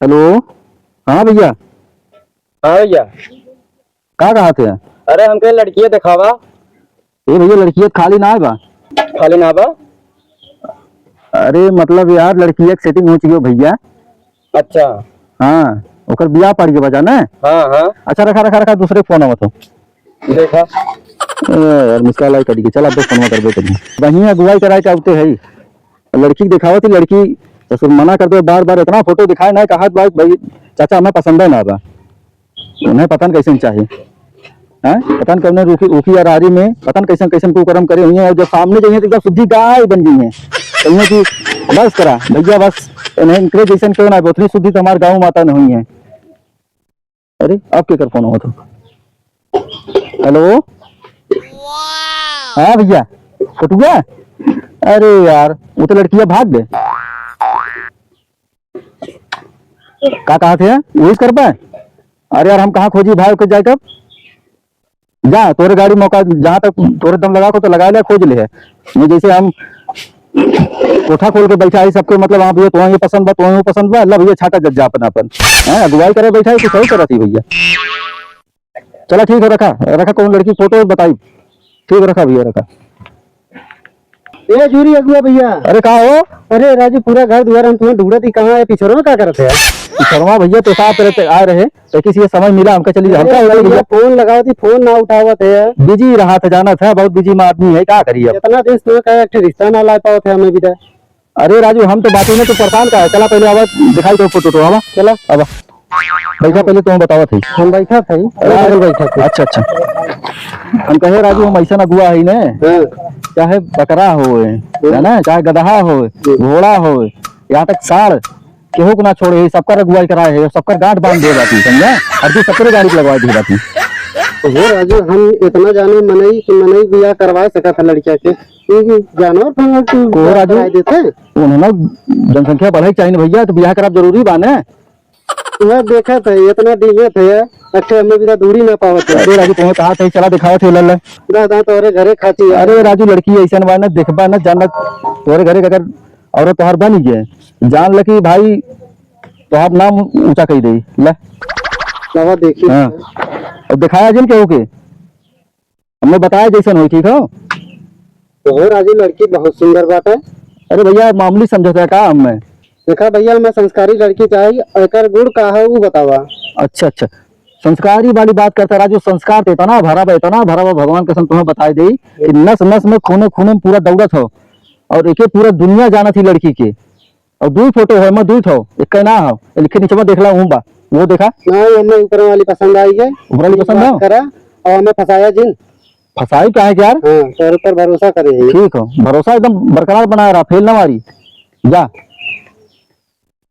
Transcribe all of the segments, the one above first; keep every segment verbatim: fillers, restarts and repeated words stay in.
हेलो, हाँ भइया। हाँ भइया। का कहत है? अरे, हमके लड़किया देखावा। ए भइया, लड़किया खाली ना बा। खाली ना बा? अरे, मतलब यार, लड़किया के setting हो चुकी हो भइया। अच्छा। हाँ, ओकर बियाह पड़ गया बा जाने। हाँ, हाँ। अच्छा, रखा, रखा, रखा, दूसरे फोन आवत हो। देखा। ए, यार, miss call आई कट गई। चल, अब तो फोनवा करबे करी। वहीं अगुवाई कराए के आवते है। लड़की के देखावत ही, लड़की ससुर मना कर दे बार बार, इतना फोटो दिखाए ना, कहा भाई, भाई, चाचा, हमें पसंद है ना बा। उन्हें पता न कैसन चाही, हैं? पता न कौने रूखी, ऊखी अरारी में पता न कैसन कैसन कुकर्म करे हुए हैं। और जब सामने जाइए तो एकदम शुद्धि गाय बन गई है। कहिए कि बस करा भइया, बस इन्हें इनके जैसन क्यों ना, उतनी शुद्धि तो हमारे गाँव माता न हुई है। अरे, अब केकर फोन आवत हो? हेलो, हाँ भइया, फोटुआ। अरे यार, वो तो लड़किया भाग गए। का कहत है? वही कर पाए? अरे यार, हम कहाँ खोजी भाई, ओके जाए तब? जा, तोरे गाड़ी मौका, जहाँ तक तोरे दम लगा को तो लगा ले, खोज ले है। ये जैसे हम कोठा खोल के बैठा है सबके, मतलब, हाँ भइया, तुम्हें ये पसंद बा, तुम्हें वो पसंद बा, ला भइया, छाटा जज जा अपन, अपन। हैं, अगुवाई करे बैठा है, कुछ और करत ही भइया। चला, ठीक है, रखा, रखा, कौन लड़की फोटो बताई। ठीक है, रखा भइया, रखा। ए, झूरी अगुआ भइया। अरे, का हो? अरे राजू, पूरा घर दुआर हम तुम्हें ढूंढत ही, कहाँ है? पिछोरवा का करत है? पिछोरवा भइया, तो साथ रहते आ रहे, तो किसी समय मिला हमका, चली, अरे हमका हो गई भइया, भइया। फोन लगावत ही, फोन ना उठावत है। Busy रहा था, जानत है, बहुत busy में आदमी है, का करिए अब? इतना दिन से तुम्हें कहे, एक ठे रिश्ता ना ला पावत है हमें भी तो। अरे राजू, हम तो बातें में तो परेशान का है। चला पहले आवा, दिखाई दो फोटो तो, आवा। चला। आवा। बैठा, पहले तुम बतावत है। हम बैठा था ही, अरे, अरे, बगल बैठा था। अच्छा, अच्छा। हम कहे राजू, हम ऐसा अगुआ है ने, हाँ। चाहे बकरा होए, हाँ। है ना, चाहे गदहा होए, हाँ। घोड़ा होए, यहाँ तक साढ़, केहू को ना छोड़े, सबकर अगुवाई कराए है, सबकर गांठ बांध दे बाटी, समझा? हर चीज सबकरे गाड़ी पे लगवा दे बाटी। तो हो राजू, हम इतना जाने मनई कि मनई बियाह करवा सकत है लड़किया के, ये जानवर फानवर तू को राजू? कराए देते? उन्हें ना जनसंख्या बढ़े के चाहिए ना भइया, तो बियाह करब जरूरी बा ना। वह देखत है, इतना डींगत है, अच्छा हमें भी तो दूरी ना पावत है। अरे राजू, तुम्हें कहा था, चला दिखावत है, ले ले। दा, दा, तोरे घरे खाती है। अरे राजू, लड़की ऐसन बा ना, देखबा ना, जान, तोरे घरे के अगर औरत तोहार बन गए, जान ल कि भाई, तोहार नाम ऊंचा कही दे। ले। बाबा, देखी। हाँ। और दिखाया जिन केहू के। हमने बताया जैसन होई, ठीक हो? तो हो राजू, लड़की बहुत सुंदर बात है। अरे भइया, मामूली समझत है का हमें? देखा भइया, हमें संस्कारी लड़की चाही, एकर गुण का है, ऊ बतावा। अच्छा, अच्छा, संस्कारी वाली बात करता राजू, संस्कार तो इतना भरा बा, इतना भरा बा, भगवान कसम तुम्हें बताई देई कि नस नस में, खूने खूने में पूरा दौड़त हो, और एके पूरा दुनिया जानत ही लड़की के। और दुई फोटो हो, एमा दुई ठो, एक ना हो, लिखे नीचे में देख ला, हूँ बा, वो देखा। नहीं, हमें ऊपर वाली पसंद आई है। ऊपर वाली पसंद है? करा, और हमें फंसाया जिन। फंसाई काहे के यार? हाँ, तोरे पर भरोसा करे है। ठीक हो, भरोसा एकदम बरकरार बनाए रहा, फेल ना मारी। जा,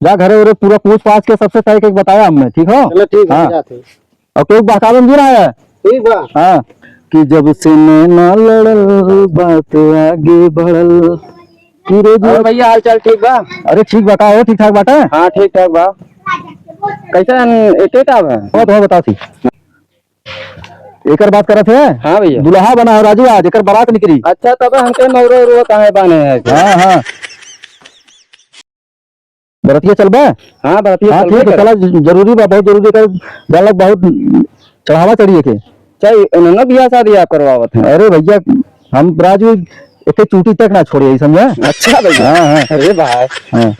जा घरे उरे पूरा पूछ पाछ के सबसे सही के बताया हमें, ठीक हो? चलो ठीक है, हाँ। जाते हैं। और केहू बहकावे में भी ना आया। ठीक बा। हाँ, कि जब से नैना लड़ल, बात आगे बढ़ल, कि रोज और भइया, हाल चाल ठीक बा? अरे ठीक बा, का हो, ठीक ठाक बाटे? हाँ, ठीक ठाक बा। कैसन एके का बा? बहुत, बहुत बताओ थी। एकर बात करत है? हाँ भइया। दुल्हा बना हो राजू, आज एकर बारात निकली। अच्छा, तब हमके मौरो उरो काहे बाने है? हाँ, हाँ। बरतिया चलबे? हाँ, बरतिया हाँ, चलबे ठीक है, करे। चला, ज-, जरूरी बा, बहुत जरूरी कर, जानलक बहुत चढ़ावा चढ़िए के। चाहे उन्होंने बियाह शादी आप करवावत हैं। अरे भइया, हम राजू एक चूटी तक ना छोड़े, समझा? अच्छा भइया। हाँ, हाँ। अरे भाई। हाँ।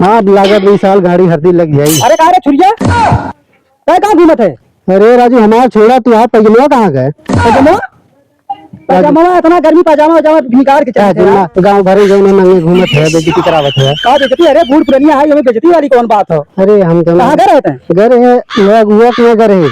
हाँ, अब लागत ई साल गाड़ी हरदी लग जाई। अरे कहाँ रे छुरिया? तै कहाँ घूमत है? अरे राजू, हमार छोड़ा, तू आप पैजमा कहाँ गए? पैजमा? पैजमा, इतना गर्मी, पैजामा वैजामा निकाल के चले थे यार। गाँव भरे जौन नंगे घूमत है, बेइज्जती करावत है। का बेइज्जती? अरे बूढ़ पुरनिया है, ये बेइज्जती वाली कौन बात हो? अरे हम तो कहाँ गए रहते हैं? गए रहे, लोग वो अपने गए रहे।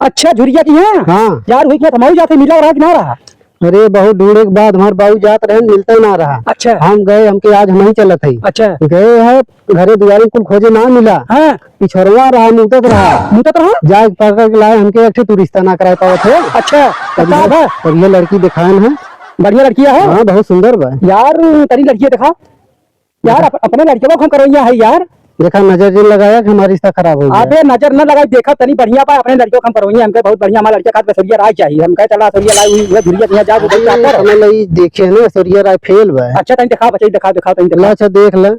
अच्छा, झुरिया की है? हाँ। यार, हुई क्या, थमाऊ जाते, मिला रहा कि ना रहा? अरे बहुत ढूंढे के बाद हमार बाऊ जात रहे, मिलते ना रहा। अच्छा। हम गए, हमके आज हम ही चलत है। अच्छा। गए है, घरे दुआरे कुल खोजे ना मिला। हाँ। पिछड़वा रहा, मुतत रहा। मुतत रहा? जाए पकड़ के लाए, हमके एक ठे तू रिश्ता ना कराए पावत हो। अच्छा, तब का ये, बा? तब ये लड़की दिखाएन है। बढ़िया लड़की है? हाँ, बहुत सुंदर बा। यार, तनी लड़की दिखा। यार, देखा। अप-, अपने लड़के को हम करवैया है यार। देखा, नजर जिन लगाया कि हमारा रिश्ता खराब हो गया। अबे, नजर न लगाई, देखा तनी बढ़िया बा, अपने लड़के को हम करवैया, हमके बहुत बढ़िया हमारा लड़का खास बसरिया राय चाहिए। हम कहे, चला, बसरिया राय, वही, वह धुरिया, धुरिया जा, वो अरे, बच्चा कर। हमें लई देखे ना, बसरिया राय फेल बा। अच्छा, तनी दिखा, बच्चा, दिखा, दिखा, तनी दिखा। ला, अच्छा, देख ले।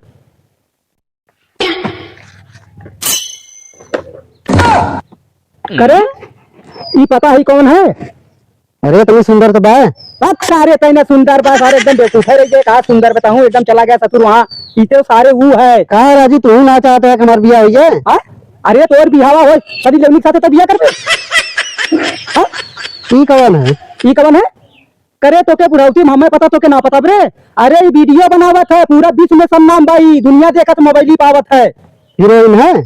करे, ई पता ही कौन है? अरे, इतनी सुंदर तो बा। अब सारे तैने सुंदर बा, सारे एकदम बेवकूफ है रे, ये कहाँ सुंदर बताऊँ, एकदम चला गया ससुर वहाँ। ई तो सारे ऊ है। कहाँ राजू, तू ना चाहत है कि हमार बियाह हो जाए? हाँ? अरे, तोर बियाह हो, सनी लेवनी के साथ तो बियाह करबे। हाँ? ई कौन है? ई कौन है? करे तोके बुढ़ौती में हमें पता, तोके ना पता बरे? अरे, ई वीडियो बनावत है, पूरा विश्व में सन्नाम बा, ई दुनिया देखत मोबाइल ही पावत है। हीरोइन है?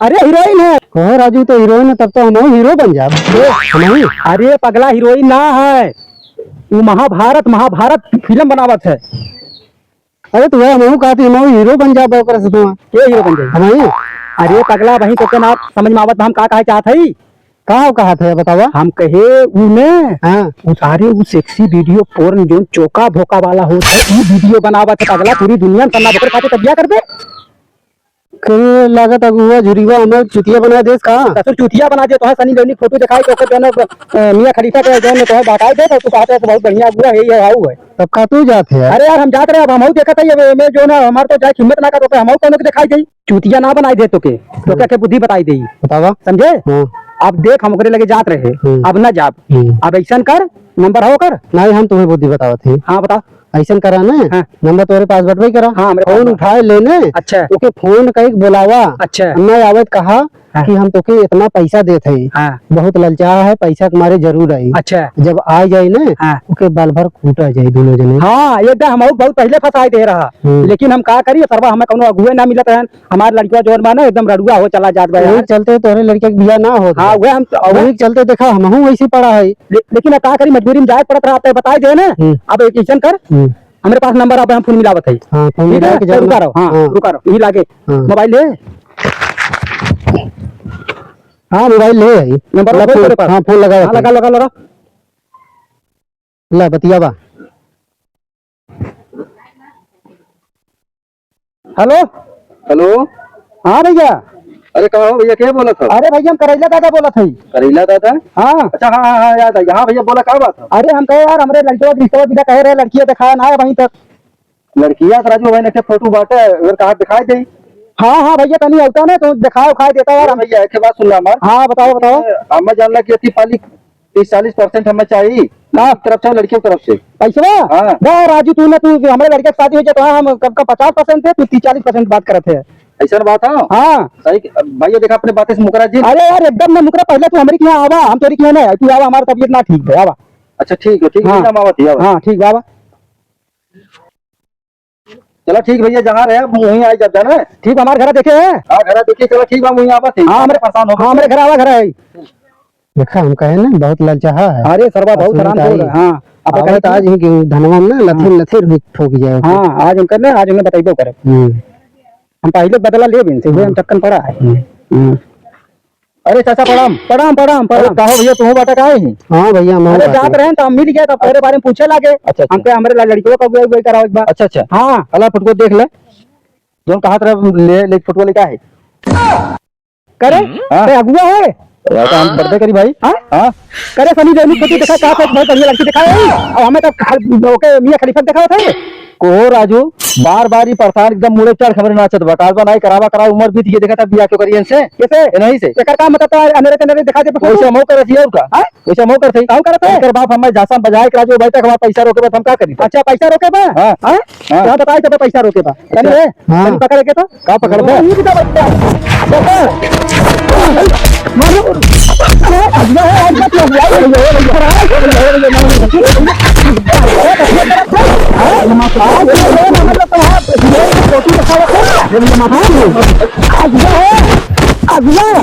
अरे, हीरोइन है। कहो राजू, तो हीरोइन है, तब तो हम हीरो बन जाब। ए, हम ही। अरे पगला, हीरोइन ना है, वो महाभारत, महाभारत फिल्म बनावत है। अरे तो वह हमहू कहती, हमहू हीरो बन जाब ओकरे से तो। के हीरो बन जाई? हम ही। अरे पगला, वही तोके ना समझ में आवत बा, हम का कहे चाहत हई? का हो कहत है, बतावा? हम कहे ऊ ने, हाँ। ऊ सारे ऊ सेक्सी वीडियो पोर्न जोन चोका भोका वाला होत है, ई वीडियो बनावत है पगला, पूरी दुनिया में सन्ना ओकरे खातिर तबिया कर दे। करे लागत अगुआ झुरिया हमें चुतिया बना देस का? ससुर चुतिया बना दे, तोहे सनी लियोनी फोटो दिखाई, तो ओकर जोन, अ, मियाँ खलीफा के जोन तोहे बहकाई दे, तो तू कहत है बहुत बढ़िया अगुआ है, ये हाउ है। तब का तू जात है यार? अरे यार, हम जात रहे, अब हमहू देखत है, ये में जो ना हमार तो जाए हिम्मत ना कर, तो हमहू कोनो के दिखाई दे, चुतिया ना बनाई दे तोके, तो हम्म। क्या के बुद्धि बताई दे। बतावा। समझे? हाँ। अब देख, हम ओकरे लगे जात रहे, हम्म। अब ना जाब। हम्म। अब ऐसन कर, नंबर हो कर। नहीं, हम तुम्हें बुद्धि बतावत ही। हाँ, बताओ। ऐसन करा ना, हाँ। नंबर तोरे पास बटवे करा। हाँ, हमरे पास फोन बा। उठाए लेने, अच्छा। ओके फोन कई के बोलावा। अच्छा। हम ना आवत कहा हाँ। कि हम तोके इतना पैसा देत हई। हाँ। बहुत ललचाहा है, पैसा के मारे जरूर आई। अच्छा। जब आ जाई ना, हाँ। ओके बाल भर कूटा जाई दोनों जने। हाँ, ये दा हम बहुत पहले फंसाए दे रहा। हम्म। लेकिन हम का करी, सरवा हमें कोनो अगुए ना मिलत रहन। हमार लड़कवा जौन बा ना, एकदम रड़ुआ हो चला जात बा वही यार। चलते तोहरे लड़का के बियाह ना होत हाँ, बा। वही हम, वही चलते देखा, हमहू वैसे पड़ा है। ले-, लेकिन अब का करी, मजबूरी में जाए पड़त रहा, आप बताए दे ना। हम्म। अब एक ऐसन कर, हम्म। हमरे पास नंबर, अब हम फोन मिलावत है। हाँ, फोन ठीक मिला है? के तो जाओ रुका ना। रहो, हाँ, हाँ। रुका रहो, यही लागे। हाँ। मोबाइल है? हाँ, मोबाइल है। नंबर ला, फोन फोन, करे पास। हाँ, फोन लगा हाँ, रखो। लगा, लगा, लगा। ला, बतियावा। हेलो। हेलो। हाँ भैया। अरे का हो भैया, के बोलत हो? अरे भैया, हम करैला दादा बोलत हई। करैला दादा? हाँ। अच्छा, हाँ, हाँ, हाँ, याद आई। हाँ भैया, बोला, का बात है? अरे हम कहे यार, हमरे लड़कवा के रिश्तवा बिदा कहे रहे, लड़किया दिखाया ना है अबहीं तक। लड़किया तो राजू भाई ने फोटो बाटे, अगर कहा दिखाई दे। हाँ, हाँ भैया, तनी अउता ना तो दिखाओ, खाए देता यार। अरे भैया, एक बात सुन ला हमार। हाँ, बताओ, बताओ। हमें जानला कि अति पाली तीस चालीस परसेंट हमें चाहिए। का? तरफ से, लड़कियों की तरफ से। पैसवा? हाँ। बा राजू, तू ना, तू हमरे लड़के की शादी हो जाए तो हाँ, हम कब का पचास परसेंट दे, तू तीस चालीस परसेंट बात करत है। ऐसा बात है? हाँ। सही, भैया देखा अपने बातें से मुकरा जी। अरे यार, एकदम ना मुकरा, पहले तू हमरी के यहाँ आवा, हम तोरी के यहाँ नहीं, तू आवा, हमारा तबीयत ना ठीक है, आवा। अच्छा ठीक है, ठीक है, हाँ। भैया, हम आवत ही, आवा। हाँ, ठीक बा, आवा। चला ठीक भैया, जहाँ रहे वहीं आई जब जाना है। ठीक, हमार घर देखे है। हाँ, घर देखे, चला ठीक बा, वहीं आवत है। हाँ, हमरे, परेशान हो हाँ, हमरे घर आवा, घर है। देखा, हम कहे ना, बहुत ललचाहा है। अरे सरवा, बहुत हराम खोर है। हाँ, अब आवत कहे आज ही कि धनवा में ना लथेर हाँ। लथेर हुई ठोक जाए। हाँ, आज हम करने, आज उन्हें बताइबो करे। हम्म। हम पहले बदला लेब इनसे, उहे हम हम्म। चक्कन पड़ा है। हम्म। हम्म। अरे चाचा प्रणाम। प्रणाम, प्रणाम, अरे प्रणाम। कहो भैया, तुहू बाटा का है? हाँ भैया, हम अरे बाटे। जात रहे तो हम मिल गया, तब तोरे बारे में पूछे लागे। अच्छा, अच्छा। हमके हमरे ला-, लड़कियों का अगुवाई, अगुवाई करावे के बा। अच्छा, अच्छा। हाँ। अला फोटो देख ले, जौन कहा तरह ले, ले फोटो लेके आए। करे? हाँ। ते अगुआ है? यार, तो हम बर्थडे करी भाई। हाँ? हाँ। करे सनी देओल फोटो देखा, का बहुत बढ़िया लगती देखा है। अब हमें तो हर, ओके मियाँ खलीफा देखा होता है। कहो राजू, बार बार ही परेशान एकदम मुड़े चढ़ खबरे नाचत बा। कालबा नहीं करावा, करावा, उम्र बीत गई, देखा था बियाह क्यों करी इनसे? कैसे? ए, नहीं से। एकर का मतलब था, अनेरे तनेरे दिखा दे, वैसे हमहू करत ही और का? हाँ? वैसे हमहू करत ही। कहूँ करत है? एकर बाप हमें जासन बजाए के राजू भाई तक हमार पैसा रोके बा, हम का करी? अच्छा, पैसा रोके बा? हाँ। हाँ? हाँ। यहाँ बताई तो पैसा रोके बा। तनी अच्छा। है? हाँ। तनी पकड़ के तो? का पकड़ बा? ये भी तो बच्चा। पकड़। मारो। अरे, अगला है, आज मत लग जाए। अगला है, अगला। अरे,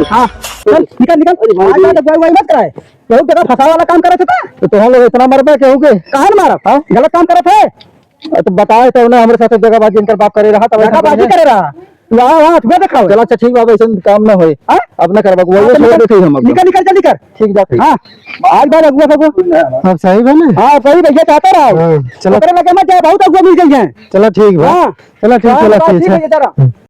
हाँ, चल, निकल, निकल। आज मत लग जाए, मत कराए। बहुत ज्यादा फंसा वाला काम करत है। तो हम लोग इतना मरबे केहू के? कहाँ मारब? हाँ? गलत काम करत है। अ, तो बताए तो ना, हमरे साथे दगाबाजी इनकर बाप करे रहा, तब ऐसा दगाबाजी करे रहा। तू आवा, वहाँ अथुआ देखाओ। चला, अच्छा, ठीक बा, अब ऐसन काम ना होए। हाँ? अब ना करबा, वो हाँ, तो छोड़ निकल, देते ही हम अब। निकल, निकल, जल्दी कर। ठीक बा, ठीक। हाँ, आज बार अगुआ फगुआ। अब सही बा ना? हाँ, सही भैया, चाहता रहा। हाँ, चलो। ओकरे लगे मत जाए, बहुत अगुआ मिल गई हैं। चलो, ठीक बा। हाँ। चलो, ठीक, हाँ, चलो, बात ठीक ठीक है। है, जरा। हम्म।